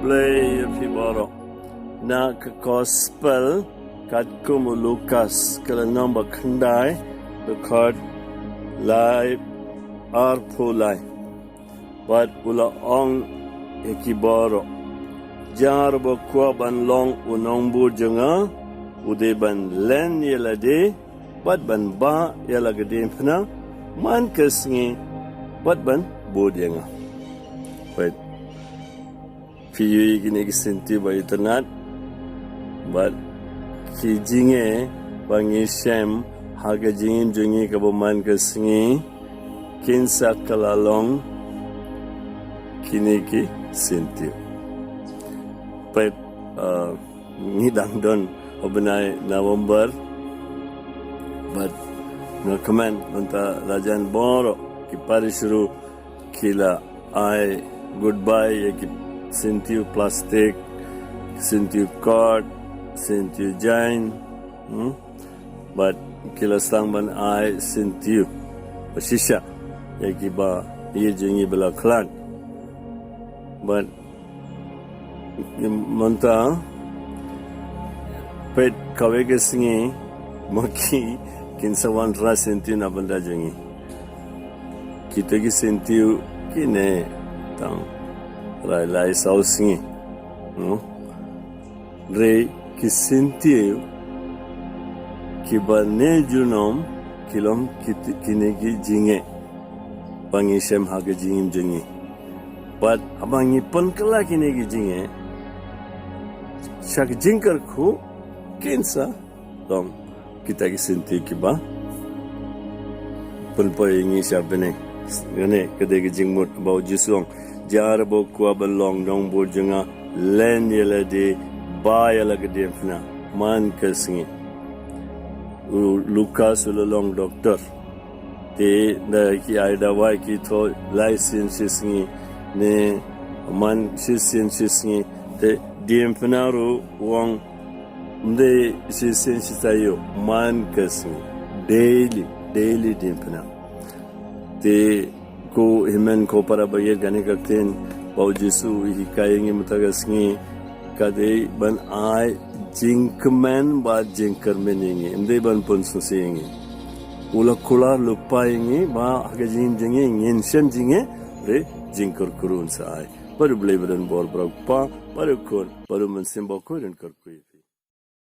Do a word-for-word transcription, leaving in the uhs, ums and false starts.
Blei ïa phi baroh. Na ka gospel katkum u Lukas ka lynnong ba khyndai, dkhot lai arphew lai. Bad u la ong ïa ki baroh, jar ba kwah ban long u nongbud jong nga, u dei ban len ïa lade, bad ban bah ïa la ka diengphna man ka sngi, bad ban bud ïa nga. Bad phi ïohi kine ki syntiew ba itynnad, bad ki jingeh ba ngi shem ha ka jingim jong ngi kaba man ka sngi, kin sa kylla long kine ki syntiew. Bad, uh, ngi dang don ha u bnai November, bad nga kmen mynta la jan baroh ki parish ruh ki la ai goodbye ïa ki syntiew plastik, syntiew kot, syntiew jain, hmm? Bad ki la sdang ban ai syntiew ba shisha ïa kiba ïeit jong ngi ba la khlad. Bad mynta, peit kawei ka sngi, ma ki kin sa wanrah syntiew na bynta jong ngi. Kita ki syntiew kine tang lai lai saw sngi. No? Hynrei ki syntiew kiba ne junom ki long kit-, kine ki jingeh ba ngi shem ha ka jingim jong ngi. Bad haba ngi pynkylla kine ki jingeh sha ka jingkyrkhu, kin sa long kita ki syntiew kiba pynpoi ïa ngi sha bneng. Kane ka dei ka jingmut ba u Jisu u ong, jar ba kwah ban long nongbud jong nga, len ïa lade, bah ïa la ka diengphna man ka sngi. U Lukas u la long doktor. Te da ki ai dawai ki thoh lai sien shi sngi ne man shi sien shi sngi. Te diengphna ruh u ong ym dei shi sien shi taïew, man ka sngi. Daily, daily diengphna. Te ko hynmen ko para baieit, kane ka ktien ba u Jisu u hikai ïa ngi mynta ka sngi ka dei ban ai jingkmen bad jingkyrmen ïa ngi, ym dei ban pynsngewsih ïa ngi. U la kular lypa ïa ngi ba ha ka jingim jong ngi ngin shem jingeh, hynrei jingkyrkhu ruh un sa ai. Bad U Blei ba don bor, ba u Kpa, bad u Khun, bad u Mynsiem Bakhuid un kyrkhu ïa